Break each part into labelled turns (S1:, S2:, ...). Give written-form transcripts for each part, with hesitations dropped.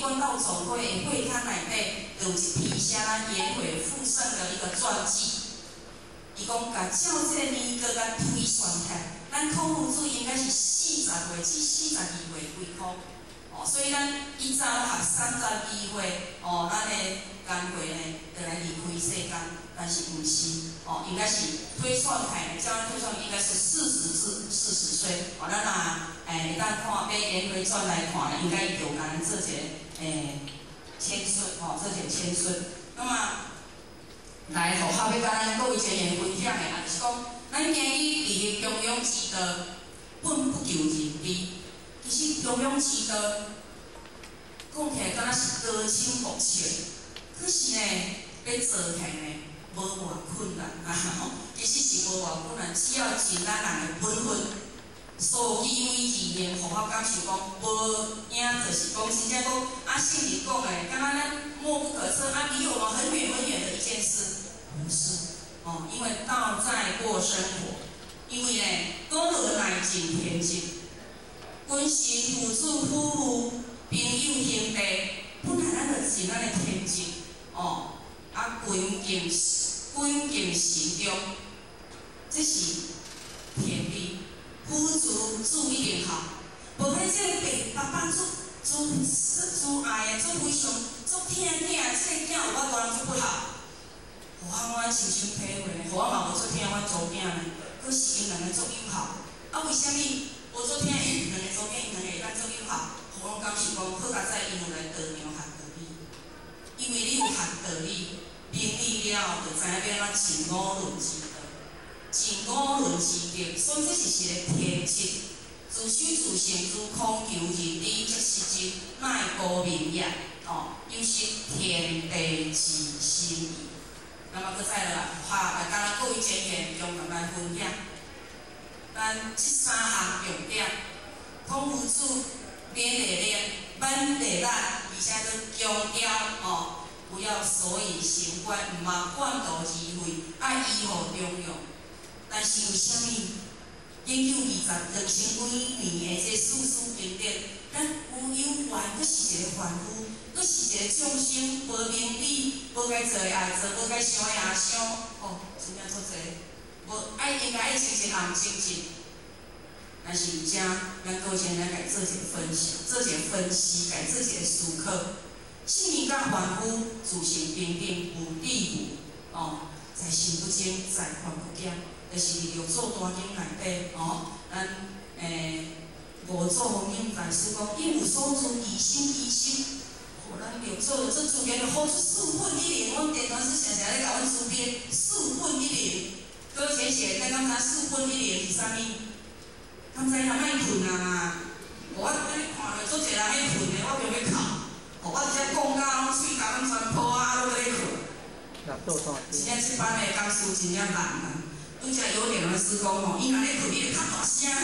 S1: 傳道總會的會刊內底，就有一篇寫咱顏回復聖的一個傳記。伊講，共照這个年月共推算起來，咱孔夫子應該是40歲至42歲歸空。哦，所以咱伊走合32歲，哦，咱的顏回呢，就來離開世間，但是毋是，哦，應該是推算起來，照按推算應該是40至40歲。哦，咱若會當看買顏回傳來看，應該伊就有共咱做一个簽述，吼，做一個簽述。那麼來，符合欲共咱各位前賢分享的，啊，就是講，咱今日佇中庸之道，本不求人知。其實中庸之道講起來敢若是高深莫測，可是呢，欲做起來呢，無偌困難啊！吼，其實是無偌困難，只要盡咱人的本分，所以為而言，符合感受講，無影就是講，真正講啊，聖人講的，敢若咱莫不可測啊，離我們很遠很遠的一件事，不是哦，因為道在過生活，因為呢，講落乃盡天職。君臣、父子、夫婦、朋友、兄弟，本來咱就盡咱的天職，哦，啊，恭敬恭敬慎重，這是天理。父子子一定孝，無彼這個爸爸足足足愛的，足非常足疼囝，這個囝有我大人足不孝。予我親身體會呢，予我嘛無足疼阮查某囝呢，可是𪜶兩个足有孝。啊，為啥物無足疼𪜶兩个查某囝，𪜶兩個會當足有孝？予我感受講，好佳哉𪜶有來道場學道理，因為你有學道理，明理了後，就知影欲按怎盡五倫之道，盡五倫之德，所以這是一个天職。自守自性，如空求人理，則實質乃高明也。哦，有失天地之心意。那麼閣再落來，哈，來共咱各位前賢共同來分享。咱這三項重點，孔夫子勉勵咱，勉勵咱，而且閣強調哦，不要所以成觀，毋通半途而廢，愛依乎中庸。但是為啥物？研究20兩千幾年的這四書經典，咱有有緣，閣是一個凡夫，閣是一個眾生，無明理，無該做的愛做，無該想的也想，哦，真正足濟，無愛應該愛精進，也毋精進。但是遮，咱各位先來共做一個分析，做一個分析，共做一個思考。聖人佮凡夫自性平等，有智無？哦，在心不精，在法不堅。就是佇六祖壇經內底，哦，咱五祖弘忍大師講，應有所住，以心依心。哦，咱六祖做自然就呼出四奮一靈，阮電傳師常常咧共阮主編四奮一靈。各位淺顯，咱敢知四奮一靈是啥物？敢知影莫睏啊嘛？我按呢看著足濟人咧睏的，我就欲哭。哦，我直接講到攏喙角攏全破啊，攏咧睏。真正這班的講師真正難啊！拄才有點老師講吼，伊若咧睏，你會較大聲呢。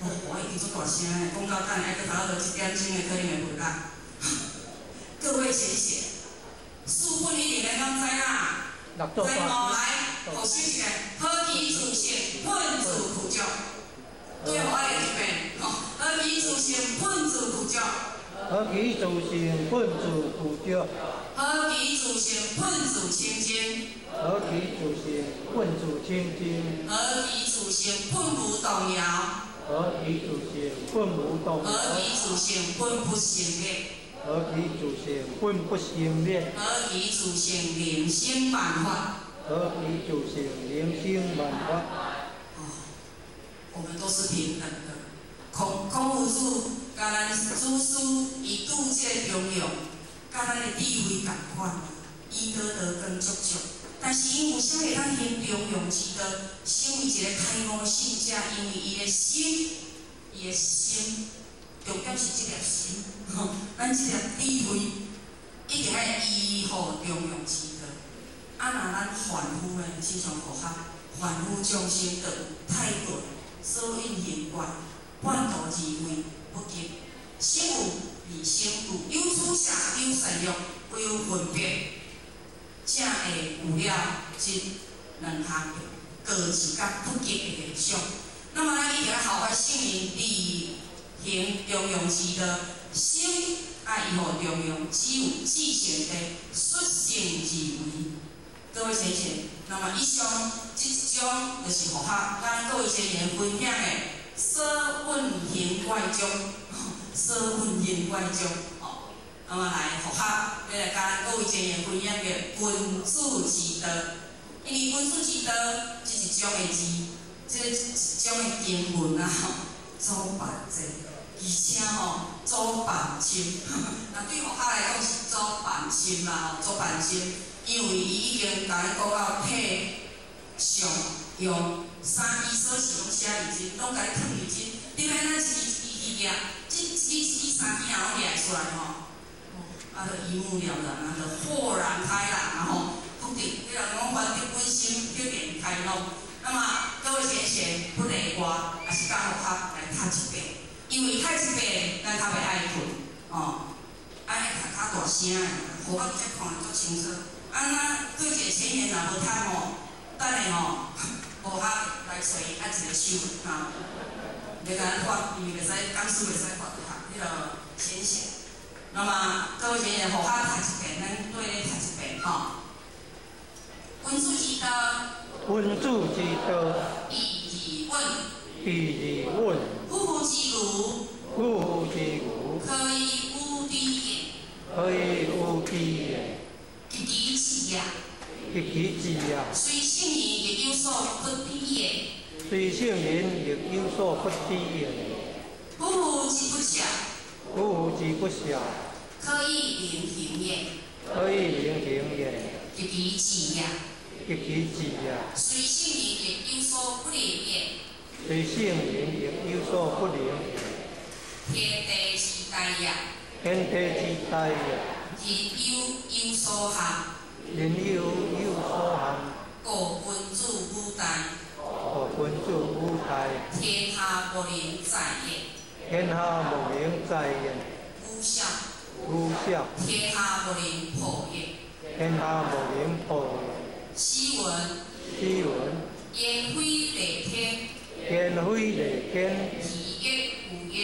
S1: 哦，我已經足大聲呢，講到等下愛閣頭落一點鐘的可能會無力。各位淺顯，四奮一靈，咱敢知影？知無？來，複習一下，何其自性，奮自具足。對，我練一遍。吼，何其自性，奮自具足。
S2: 何其自性，奮自具足。
S1: 何其自性，奮自清淨。
S2: 何其自性，奮自清淨。
S1: 何其自性，奮無動搖。
S2: 何其自性，奮無動搖。
S1: 何其自性，奮不生滅。
S2: 何其自性，奮不生滅。
S1: 何其自性，靈生萬法。
S2: 何其自性，靈生萬法。
S1: 哦，我們都是平等的。孔夫子共咱祖師伊拄這個中庸，佮咱的智慧仝款，伊道德光足足。但是𪜶為啥會當行中庸之道，成為一個開悟的聖者？因為伊的心，伊的心，重點是這粒心，吼，咱這粒智慧一定愛依乎中庸之道。啊，若咱凡夫呢，親像佛學，凡夫眾生就有太鈍，所以行觀，半途而廢，不及。心有二心有，有取捨，有善欲，有分別，才會有了這兩項過失佮不及的現象。那麼咱一定愛效法聖人，履行中庸之道，心愛予中庸，只有至善地率性而為。各位先生，那麼以上這一章就是佛學，咱各位先賢分享的所問行怪章，所問行怪章，哦，那麼來佛學，欲來共咱各位先賢分享的君子之道，因為君子之道這一章的字，這一章的經文啊，祖範濟，而且吼祖範深，那對佛學來講是祖範深啦，吼，祖範深。因為伊已經共咱講到體、相、用三義所示攏寫認真，攏共你囥認真。你欲按怎一支一支去舉，這一支一支三支仔攏舉會出來吼，啊，就一目了然啊，就豁然開朗啊吼。福德，彼人講還得本心，得便開朗。那麼各位先賢不例外，也是佮佛學來讀一遍，因為讀一遍，咱較袂愛睏，哦，愛讀較大聲的，予我才看得足清楚。啊，那對一个前言若無讀吼，等下吼，無學來揣伊按一个手，哈，袂共咱發，因為袂使講師袂使發讀彼个淺顯。那麼各位前賢，予我讀一遍，咱對咧讀一遍吼。君子之道，
S2: 君子之道，
S1: 必自穩，
S2: 必自穩。
S1: 夫婦之愚，
S2: 夫婦之愚，
S1: 可以侮之也，
S2: 可以侮之也。
S1: 及其志也，
S2: 及其志也。
S1: 雖聖人亦有所不知也，
S2: 雖聖人亦有所不知也。
S1: 夫婦之不肖，
S2: 夫婦之不肖，
S1: 可以明行也，
S2: 可以明行也。
S1: 及其志也，
S2: 及其志也。
S1: 雖聖人亦有所不能也，
S2: 雖聖人亦有所不能也。
S1: 天地之大也，
S2: 天地之大也。
S1: 人有有所含，
S2: 人有有所含。
S1: 故君子語大，
S2: 故君子語大。
S1: 天下無能載也。
S2: 天下無能載也。
S1: 語小，
S2: 語小。
S1: 天下無能破也。
S2: 天下無能破也。
S1: 斯文，
S2: 斯文。
S1: 言非地天，
S2: 言非地天。
S1: 其言無焉，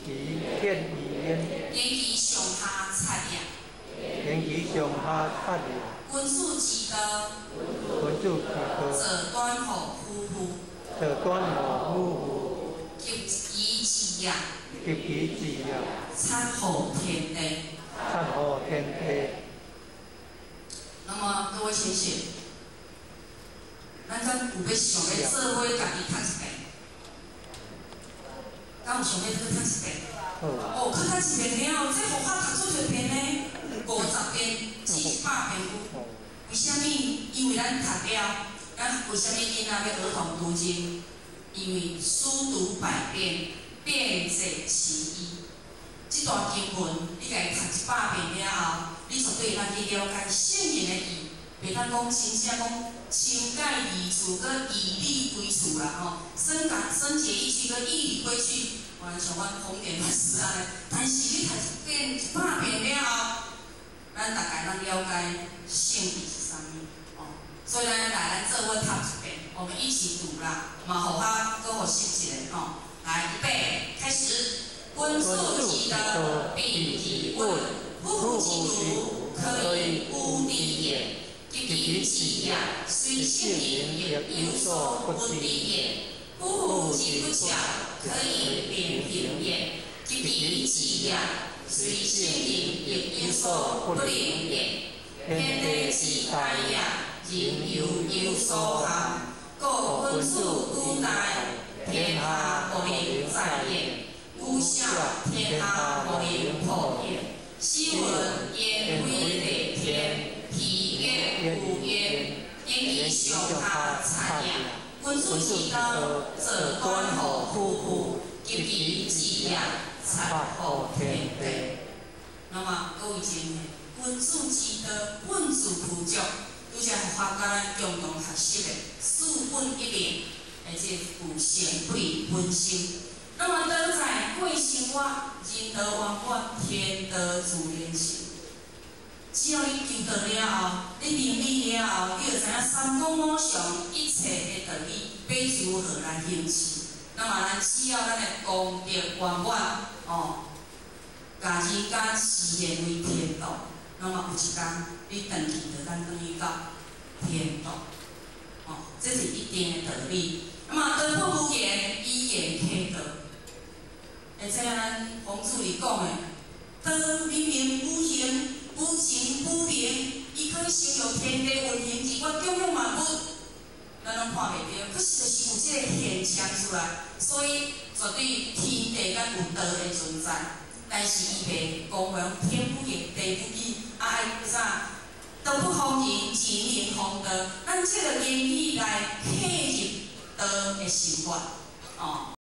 S2: 其言無焉。
S1: 言其上下察也。
S2: 言其上下察也。
S1: 君子之道，
S2: 君子之道。
S1: 坐端乎夫婦，
S2: 坐端乎夫婦。
S1: 及其志也，
S2: 及其志也。
S1: 察乎天地，
S2: 察乎天地。
S1: 那麼各位先生，咱敢有欲想欲做伙家己讀一遍？敢有想欲閣讀一遍？哦，閣讀一遍了，這佛學讀足濟遍呢，50遍至100遍有。為啥物？因為咱讀了，咱為啥物囡仔欲兒童讀經？因為書讀百遍，便解其義。這段經文，你共伊讀100遍了後，你絕對會當去了解聖人的意，袂當講真正講深解義處，閣義理歸處啦吼。深解深解義趣，閣義理歸趣，原來像阮弘典法師按呢。但是你讀一遍100遍了後，咱大概攏了解聖義是啥物哦。所以咱來，咱做伙讀一遍，我們一起讀啦，嘛予較閣複習一下吼。來，預備，開始。君子之道，必自穩。夫婦之愚，可以侮之也。及其志也，雖聖人亦有所不知也。夫婦之不肖，可以明行也。及其志也，雖聖人亦有所不能也。天地之大也，人猶有所含。故君子語大，天下無能載也。語小，天下無能破也。斯文言非地天，其言無焉。言其上下察也。君子之道，坐端乎夫婦，及其志也，察乎天地。那麼各位親愛，君子之道，本自具足。拄才佛學佮咱共同學習的四本一靈，而且有善不離本心。那麼道在過生活，人道圓滿，天道自然成。只要你求道了後，你明理了後，你就知影三綱五常一切的道理欲如何來行持。那麼咱只要咱的功德圓滿，哦，共人間示現為天道，那麼有一工你轉去就咱轉去到天道，哦，這是一定的道理。那麼道不無言，以言啟道。會知影咱洪主任講的，道明明無形、無情、無名，伊可以成就天地運行，日月種種萬物，咱攏看袂著，可是就是有這個現象出來，所以絕對天地間有道的存在。但是伊袂講話天不言，地不語，啊愛啥？道不放人，只能放道。咱這個言語來契入道的心法，哦。